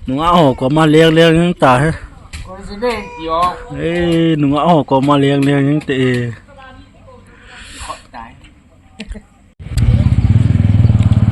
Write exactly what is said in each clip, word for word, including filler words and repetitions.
Nungah ho koma leng leng jeng ta he. Ei, nungah ho koma leng leng jeng te e.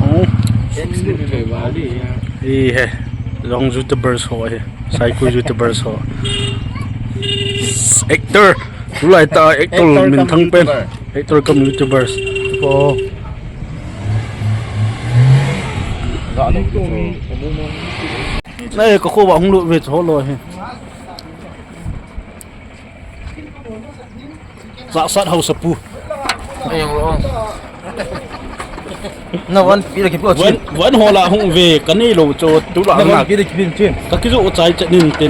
Oh. Ei he. Jong YouTubers ho he. Saiku YouTubers ho. Actor. Tulai ta actor minthang pen. Actor cum YouTubers. Oh. Nei, ka kho ba hung lut ve chu lo he. Sat sat hausa pu. Na van pi le ki pu chin. Van hola hung ve ka nei lo chu tulai na. Pi le ki pu chin. Ka kijo chai chet nin tin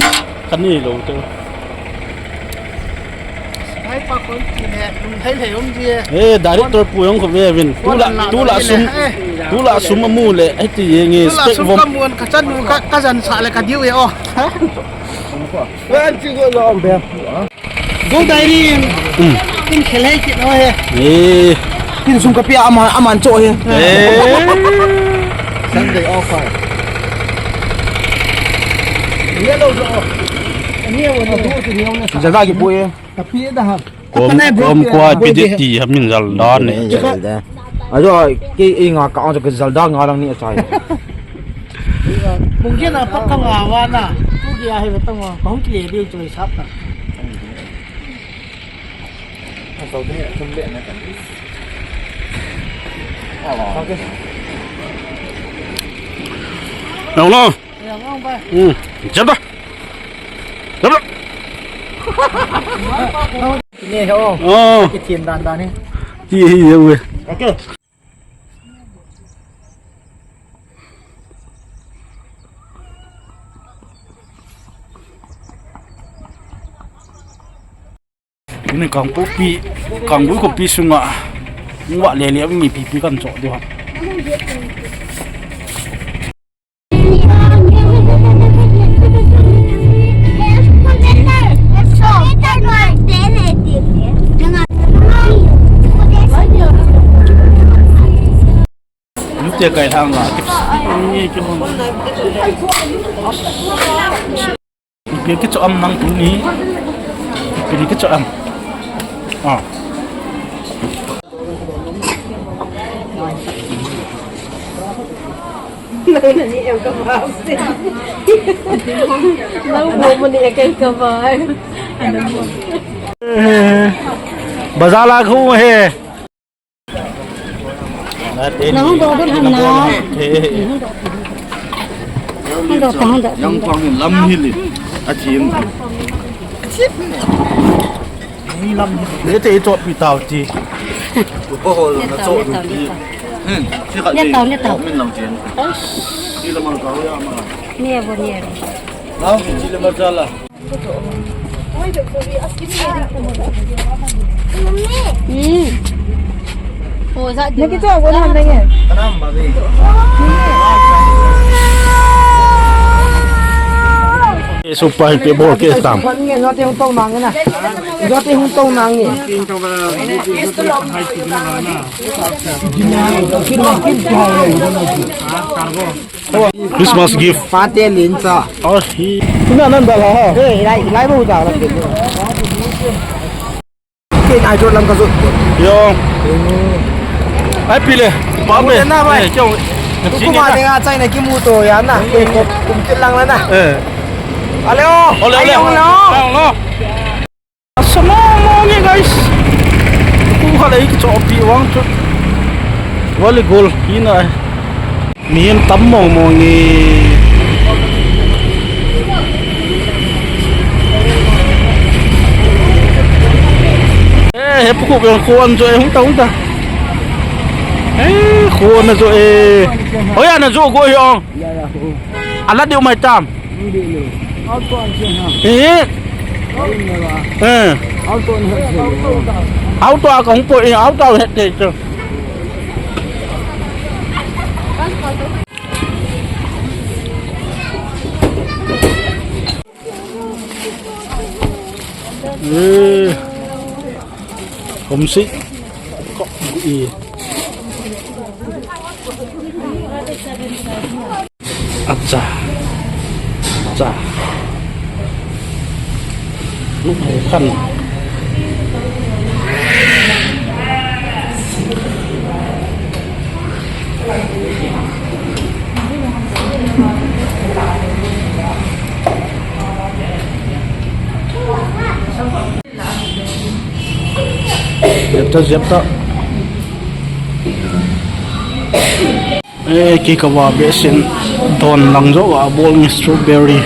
ka nei lo chu. Hai pa kon ti ne lung thei thei um ji. Eh, director pu jong kho ve vin. Tulai tulai sum. Tulai sum amu le ai ti ye nge spec vom. Ka mun ka chan ka ka jan sa le ka diu ye o. Go diary. Hmm. Tin khel hai kit ho he. Eh. Tin sum ka pia ama aman cho he. Eh. Sunday offer. Ni lo jo. Ni wo ni. Jada ki boy. Ka pia da ha. Kom, kom kua pi de ti ha min jal da ne. Jal da. Ajo ke e nga ka ang ke jal da nga lang ni a chai. Mungkin apa ka nga wa na. Tu ki a he ta nga. Ka hung ki le de choi sap na. Nong lo. Hmm. Jab da. Jab da. Ni ho. Oh. Ki tin dan dan ni. Ti hi ye we. Okay. Ini Kangpokpi, Kangpokpi sunga, wa le le mi pipi kan cho de ha. Nute kai hanga. Ni ki hon. Ipi kicho am nang tuni? Ipi kicho am? Ah. Nang ni em ka ba. Nang mo mo ni em ka ba. Bazar la khu he. Nang hung doh doh ham na. Hung doh, hung doh, hung doh. Yang pang lam hi li. A chin. Ni te cho pi tao ti. Ko ho na cho ti. Hmm, si ka ni. Ni tao, ni tao. Min lam chin. Ni lam ka ya ma. Ni bo ni. Lam chin le ma cha la. Super happy bol ke tam. Jote hung tong nang e. Christmas gift. Pate lin cha. Oh, hi. Tuna nan dal ha. Eh, ilai, ilai bo dal. Ke ai to lam ka zo. Yo. Ai pi le. Ba me. Na bai. Eh, kyong. Ku ma de nga chai na ki mu to ya na. Ke ko kum ke lang la na. Eh. Ale o. Ole, ole. Ai, ole. Ai, ole. Asama mo nge, guys. Ku kha lei ki cho pi wang chu. Wali gol ina. Mi em tam mong mong nge. Eh, he pu ku biang ko an jo e hung ta hung ta. Eh, ko na jo e. Oya na jo go hi ong. Ya, ya, oh. Ala de mai tam. Hindi, no. Auto ang siya, ha? Eh. Ayun na ba? Eh. Auto ang siya. Auto ako ang po, eh, auto ang head dito. Eh. Homesick. Kok, eh. Acha. Cha. Luk hai khan. Jep ta, jep ta. Eh, kei ka va behseh in don lang jo a bol nge strawberry.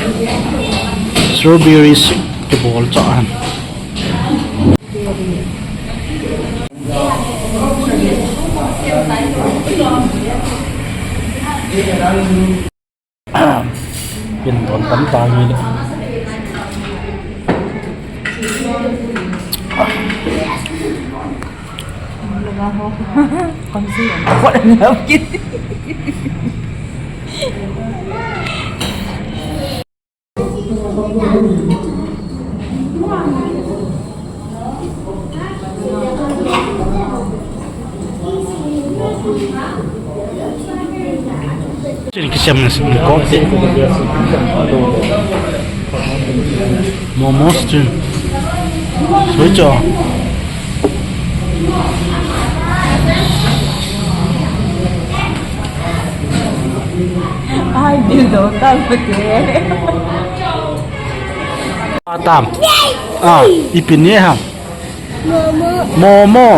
Strawberry shake kibol cha ahin. Pin ton tam ta ngi le. Kon si. What a love kit. Sini kisam nasi ko te. Momo stream. Soicho. Ai, bil do ta pate. Atam. Ah, ipi ne ham. Momo. Momo.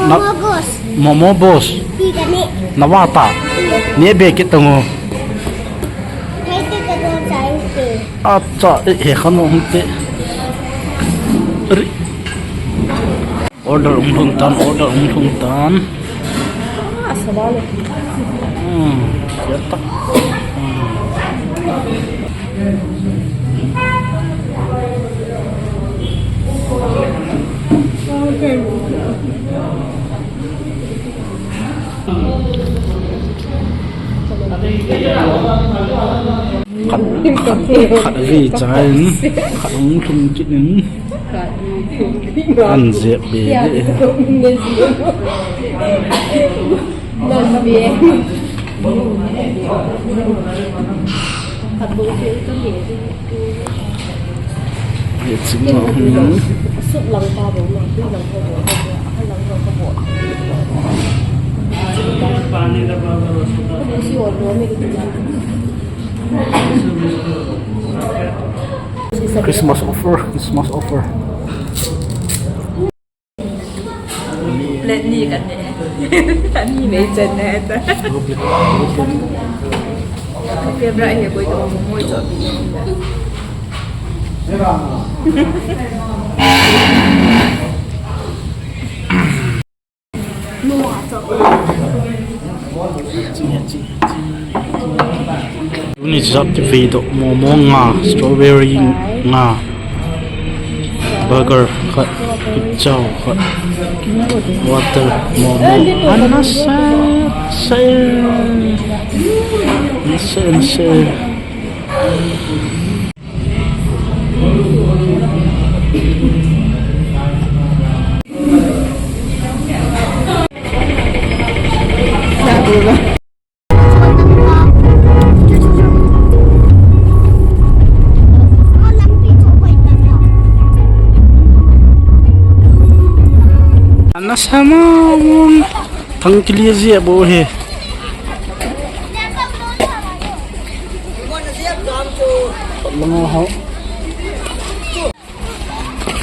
Na- Momo boss. Momo boss. Pi kani. Na vata. Ne be kit tango. Hai te ka do chai te. Acha, eh, he khan mo hung te. Ri. Order um lhung tan, order um lhung tan. Ah, sabale. Hmm, ya tak. Hmm. Khat, khat, khat vei cha in, khat hung lhung kit in. An jep be. Ye chim ma hung. Sup lang pa bo ma, tui lang pa bo, ha lang pa bo. Christmas offer, Christmas offer. Plate ni kan ne. Kan ni mei chen ne ta. Favorite he koi to mo mo jo. Tuni chap ti vei doh, momo nga, strawberry nga, burger khat, chow khat, water, momo. Anasa, sa, sa, sa. Anasa ma mun thang kili ji abo he. Lama ho.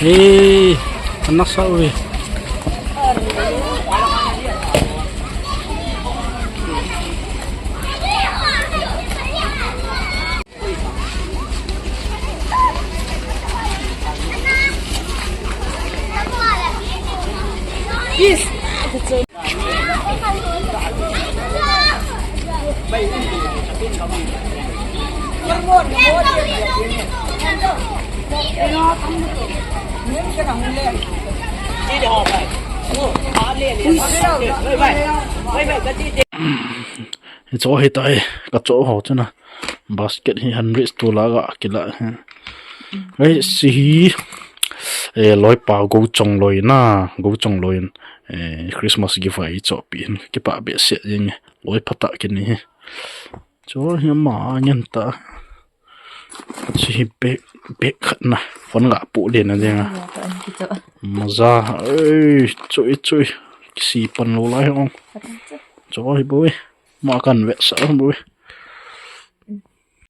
Hey, anasa ui. Yes. Hicho hitai, kacho ho chuna. Basket hi hundred two la ga kila hi. Ei, si hi, eh, loipa Gochong loi na, Gochong loi in, eh, Christmas gift a eichohpi hin, kipah behseh jeng e, loi phatah kini hi. Cho hi ama ngen ta. Hiche hi bag, bag khat na. Phone ga pu le na dinga. Maza. Ei, chui, chui. Kisi pan lou lai hong. Cho hi boi. Ma kan vetsah boi.